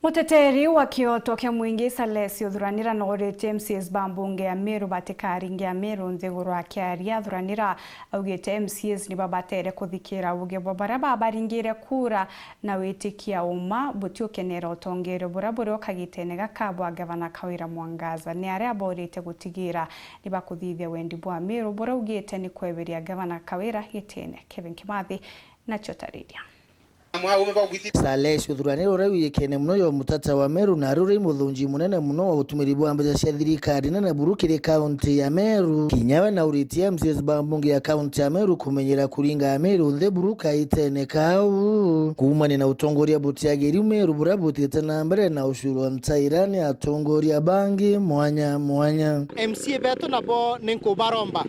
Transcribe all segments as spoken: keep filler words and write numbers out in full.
Muteteri wa kioto kia mwingi Salesi Uthuranira nooritie M C As ba mbunge ya Meru batikaringe Ameru nthiguru. Akiaria, Uthuranira augite M C As ni babatere kuthikira uuge bwa baria babaringire kura na witikia uma butiukenera utongeria buria buri o kagitene gaka bwa Gavana Kawira Mwangaza. Ni aria aborite gutigira ni bakuthithia wendi bwa Meru buria augite ni kweberia Gavana Kawira gitine. Kevin Kimathi nacio tariria. Salesi Uthuranira uria wiyikene muno yo mutata wa Meru na aria uri muthunji munene muno wa utumiri bwa mbeca cia thirikari nene buru kiri kaunti ya Meru. Kinya we nauritie M C As ba mbunge ya kaunti ya Meru kumenyera kuringa Ameru nthi buru kaitene kau. Kuumania na utongoria butiagiriu Meru buria butite na mbere na ucurwa ntaira ni atongoria bangi mwanya mwanya. M C A betu nabo ni nkubaromba,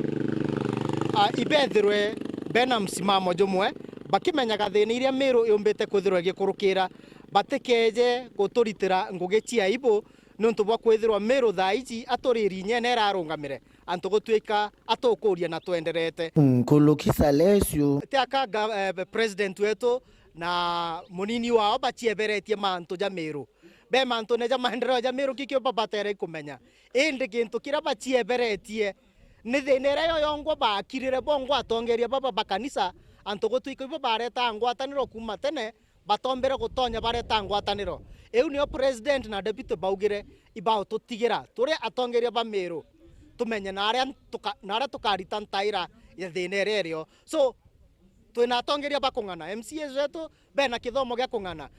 a, ibethirwe bena msimamo jumwe, bakimenyaga thina iria Meru yumbite kwithirwa igikurukira, batikeje guturitira ngugi cia aibu niuntu bwa kwithirwa Meru thaa iji aturi rinyene irarungamire, antu gutuika atukuria na twenderete. Nkuluki Salesio. Ti aka ga-, eh, president wetu na munini wao bacieberetie mantu ja Meru. Be mantune ja maendeleo ja Meru kikio babatere kumenya. Indi gintu kiria bacieberetie ni thina iria yo yongwa baakirire bongwa atongeria baba ba kanisa, antu gutuika ibo bareta ngwataniro kuuma tene, batombere gutonya bareta ngwataniro. Iu nio president na deputy baugire, ibaututigira turi atongeria ba Meru tumenye na aria tuka-, na aria tukarita ntaira ya thina iria irio. So, twina atongeria ba kung'ana, M C As betu bena kithomo gia kung'ana,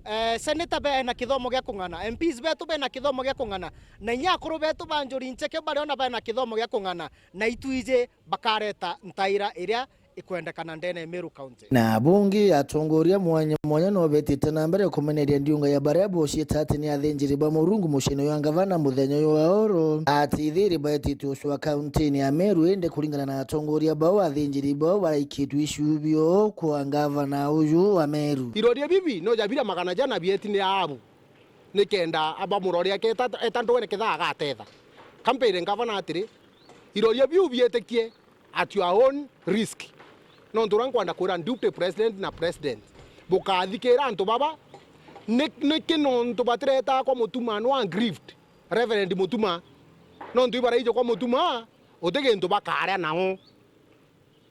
eh, senator bena kithomo gia kung'ana, M Ps betu bena kithomo gia kung'ana, na inya akuru betu ba njuri ncheke bariona bena kithomo gia kung'ana, na itwiji bakareta ntaira iria ikwendekana ndene ya Meru County. Na bungi atongoria mwanya mwanya no betite na mbere kumeneria ndiunga ya baria bociita ati ni athinjiri ba Murungu muciini jwa ngavana muthenya uyu wa oro. Ati ithiri baititwe ucwa kauntini ya Meru, indi kuringana na atongoria bau, athinjiri bau baraikitwe icubio kwa ngavana uju wa Meru. Iroria bibi no ja biria magana jana bieti ni abu, nikenda aba murori aketa eta ndwene ketha agatetha. Kampire ngavana atiri, iroria biu bietikie at your own risk. Nontu uria nkwenda kwira deputy president na president, bukathikira antu baba, ni, niki nontu batireta kwa Mutuma no aggrieved Reverend Mutuma? Nontu ibaraija kwa Mutuma, uti gintu bakaria nao,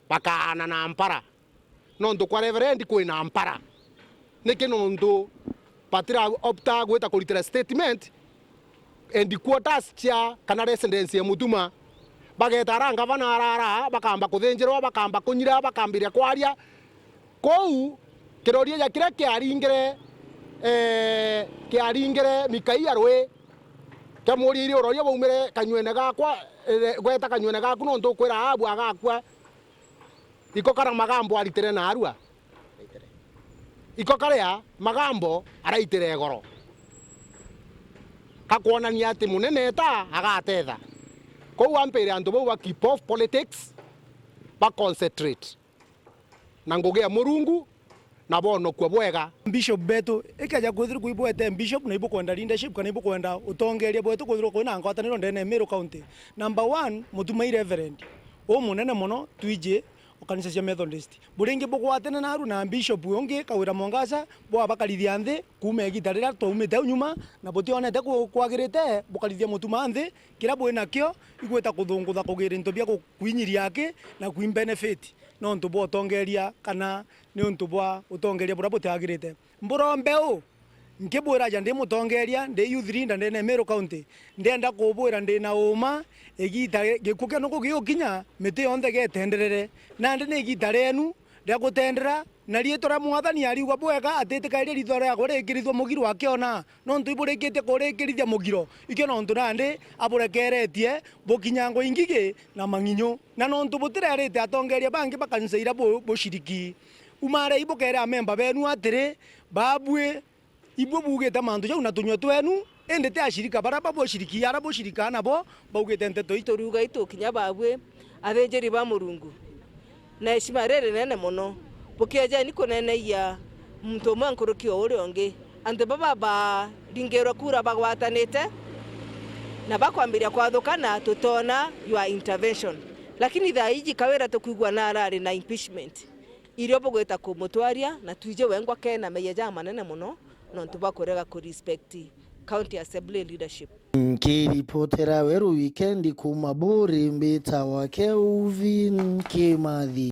bakaana na mpara. Nontu kwa Reverend kwina mpara. Niki nontu batira opta gwita kuritira statement headquarters cia kana residence ya Mutuma. Bageta ara ngavana arara, bakamba kuthinjirwa, bakamba kunyira, bakambiria kwaria. Kou kiroria ja kiria kiaringire, eh, kiaringire Mikaia Rui, kiamuria, iri uroria baumire kanywene gakwa, eh, gweta kanywene gaku, nontu ukwira Ahabu agakua. Iko kara magambo aritire naarua? Iko karia magambo araitire igoro? Gakwonania ati munene eta agatetha. Kou ampire antu bau ba keep off politics, ba concentrate na ngugi ya Murungu na bonokua bwega. Bishop betu, ikeja kwithirwa ibwete bishop na ibukwenda leadership kana ibukwenda utongeria bwetu kwithirwa kwina ngwataniro ndene ya Meru County, number one, Mutumai Reverend umunene mono twiji o kanisa cia Methodist. Buringi bugwatene naru na bishop ungi Kawira Mwangaza, bwabakarithia nthi kuuma igita riria twaumite au nyuma, na butionete ku-, kwagirite bukarithia Mutuma nthi, kiria bwinakio igwita kuthungutha kugira into bia ku-, kwinyiria aki na kwimbenefit nontu bwa utongeria kana niuntu bwa utongeria buria butiagirite. Mburombe u, nkibwira ja ndi mutongeria, ndi youth leader ndene ya Meru County, ndienda kubwira ndi na uma, igita gikuo kia nuku gigukinya, miti yonthe getenderere. Nandi ni igita rienu ria gutendera, na riitwa ria Mwathani ariuga bwega ati itikairia riitwa riakwa riikirithua mugiro akiona, nontu iburikitie kurikirithia mugiro, ikio nontu nandi aburekeretie bukinyangwe ingigi na mang'inyu. Na nontu butirerite atongeria bangi ba kanisa iria bu-, buciriki, umarei bukere amemba benu atiri, babui, ibui buugite mantu jau na tunyua twenu, indi ti acirika baria babuciriki, aria bucirikaa nabo baugite nteto ii. Turiuga itukinya babui, athinjiri ba Murungu, na heshima ririnene mono, bukiejeni kuneneia muntu umwe nkuruki o uria ungi. Antu baba baringirwe kura bagwatanite na bakwambiria kwathukana, tutoona your intervention. Lakini thaa iji Kawira tukwigua na arari na impeachment, irio bugwita kumutwaria, na twiji wengwa kena meyia jamanene mono, nontu bwa kurega ku respect County Assembly leadership. Nkiripotera Weru Wikendi kuuma Buuri, mbitawa Kelvin Kimathi.